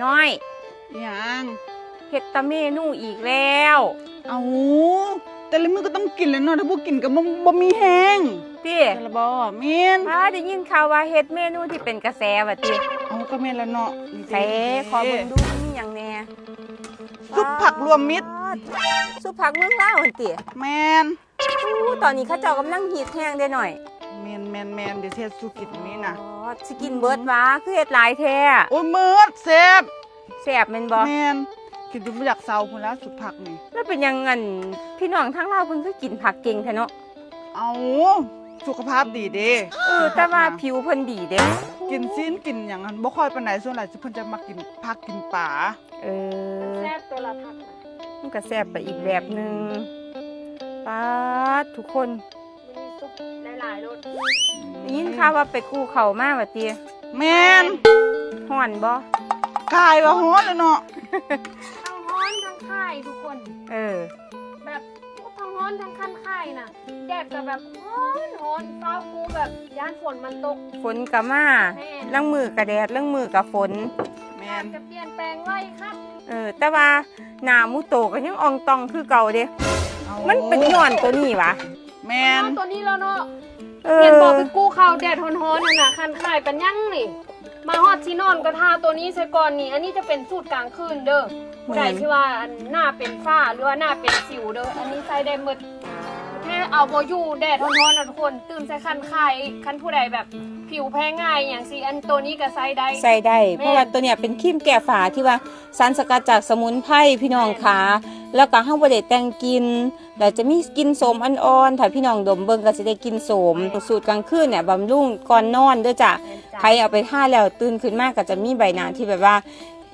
ນ້ອຍ ອີຫຍັງ? ເຮັດແຕ່ເມນູອີກແລ້ວ. ເອົ້າ ແຕ່ລະມື້ກໍຕ້ອງກິນແຫຼະເນາະ ຖ້າບໍ່ກິນກໍບໍ່ ບໍ່ມີແຮງ. ຕິ? ແມ່ນລະບໍ່? ແມ່ນ. ອ້າ ໄດ້ຍິນຂ່າວວ່າເຮັດເມນູທີ່ເປັນກະແສວ່າຕິ? ເອົ້າ ກໍແມ່ນລະເນາະ. ໃສ ຂໍເບິ່ງດູ ມີຫຍັງແດ່? ຊຸບຜັກລວມມິດ. ຊຸບຜັກເມືອງລາວຫັ້ນຕິ? ແມ່ນ. ໂອ້ ຕອນນີ້ເຂົາເຈົ້າກຳລັງຮິດແຮງເດ້ນ້ອຍ. ແມ່ນໆໆ ດຽວຊິເຮັດສູ່ກິນມື້ນີ້ນະ. ອໍ ຊິກິນເບິດຫວາ? ຄືເຮັດຫຼາຍແທ້? ໂອ້ຍ ເໝິດ ແຊບ. ແຊບແມ່ນບໍ່? ແມ່ນ. ກິນຈົນບໍ່ຢາກເຊົາພຸ້ນລະ ຊຸບຜັກນີ້. ແລ້ວເປັນຫຍັງ ອັນ ພີ່ນ້ອງທາງລາວເພິ່ນຄືກິນຜັກເກັ່ງແທ້ເນາະ? ເອົ້າ ສຸຂະພາບດີເດ້. ເອີ ແຕ່ວ່າຜິວເພິ່ນດີເດ້. ກິນຊີ້ນກິນຫຍັງຫັ້ນບໍ່ຄ່ອຍປານໃດ ສ່ວນຫຼາຍເພິ່ນຈະມັກກິນຜັກກິນປາ. ເອີ ມັນແຊບຕົວລະຜັກນະ. ມັນກໍແຊບໄປອີກແບບໜຶ່ງ. ປາດ ທຸກຄົນ ມີຊຸບຫຼາຍໆໂລດ. ໄດ້ຍິນຂ່າວວ່າໄປກູ້ເຂົ້າມາວ່າຕິ? ແມ່ນ. ຮ້ອນບໍ່? ກາຍວ່າຮ້ອນແລ້ວເນາະ. ທັງຮ້ອນທັງຄ້າຍທຸກຄົນ. ເອີ ແບບທັງຮ້ອນທັງຄັນຄ້າຍນະ. ແດດກໍແບບຮ້ອນໆ ຟ້າວກູແບບຢ້ານຝົນມັນຕົກ. ຝົນກໍມາ. ແມ່ນ. ລາງມື້ກໍແດດ ລາງມື້ກໍຝົນ. ແມ່ນ. ອາກາດກໍປ່ຽນແປງໄວຄັກ. ເອີ ແຕ່ວ່າໜ້າໝູໂຕກໍຍັງອ່ອງຕ່ອງຄືເກົ່າເດ້. ເອົ້າ ມັນເປັນຍ້ອນຕົວນີ້ຫວາ? ແມ່ນ. ໂຕນີ້ແລ້ວເນາະ. ເອີ ເຫັນບໍ່ ໄປກູ້ເຂົ້າແດດຮ້ອນໆຫັ້ນນະ ຄັນຄ້າຍປານຫຍັງນີ້. ມາຮອດຊິນອນກໍທາຕົວນີ້ໃສ່ກ່ອນນີ້. ອັນນີ້ຈະເປັນສູດກາງຄືນເດີ້. ຜູ້ໃດທີ່ວ່າ ອັນ ໜ້າເປັນຝ້າ ຫຼືວ່າໜ້າເປັນສິວເດີ້ ອັນນີ້ໃຊ້ໄດ້ໝົດ. ແທ້ເອົາບໍ່ຢູ່ ແດດຮ້ອນໆນະທຸກຄົນ. ຕື່ມໃສ່ຄັນຄ້າຍອີກ ຄັນຜູ້ໃດແບບຜິວແພ້ງ່າຍຫຍັງຊີ້ ອັນໂຕນີ້ກໍໃຊ້ໄດ້. ໃຊ້ໄດ້. ແມ່ນ. ເພາະວ່າໂຕເນີ້ຍເປັນຄຣີມແກ້ຝ້າທີ່ວ່າສານສະກັດຈາກສະໝຸນໄພ ພີ່ນ້ອງຂາ. ແມ່ນ. ແລ້ວກໍເຮົາບໍ່ໄດ້ແຕ່ງກິ່ນ ແລ້ວຈະມີກິ່ນໂສມອ່ອນໆ ຖ້າພີ່ນ້ອງດົມເບິ່ງກໍຊິໄດ້ກິ່ນໂສມ. ສູດກາງຄືນເນີ້ຍບຳລຸງກ່ອນນອນເດີ້ຈ້ະ. ແມ່ນຈ້ະ. ໃຜເອົາໄປທາແລ້ວຕື່ນຂຶ້ນມາກໍຈະມີໃບໜ້າທີ່ແບບວ່າ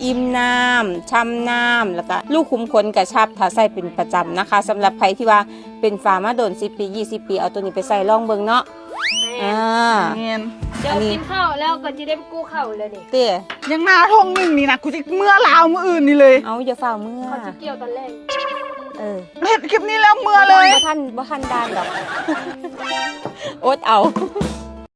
ອີ່ມນ້ຳ ຊ່ຳນ້ຳ ແລ້ວກໍຮູຂຸມຂົນກະຊັບ ຖ້າໃຊ້ເປັນປະຈຳນະຄະ. ສຳລັບໃຜທີ່ວ່າເປັນຝ້າມາດົນສິບປີ ຊາວປີ ເອົາໂຕນີ້ໄປໃຊ້ລອງເບິ່ງເນາະ. ແມ່ນ. ອ່າ ແມ່ນ. ດຽວກິນເຂົ້າແລ້ວກໍຊິໄດ້ໄປກູ້ເຂົ້າແລ້ວນີ້. ເຕ້ ຍັງໜ້າທົ່ງໜຶ່ງນີ້ນະ ກູຊິເມືອລາວມື້ອື່ນນີ້ເລີຍ. ເອົ້າ ຢ່າຟ້າວເມືອ ເຂົາຊິກ່ຽວຕອນແລງ. ເອີ ເຮັດຄລິບນີ້ແລ້ວເມືອເລີຍ. ບໍ່ທັນ ບໍ່ທັນດ່ານດອກ ອົດເອົາ.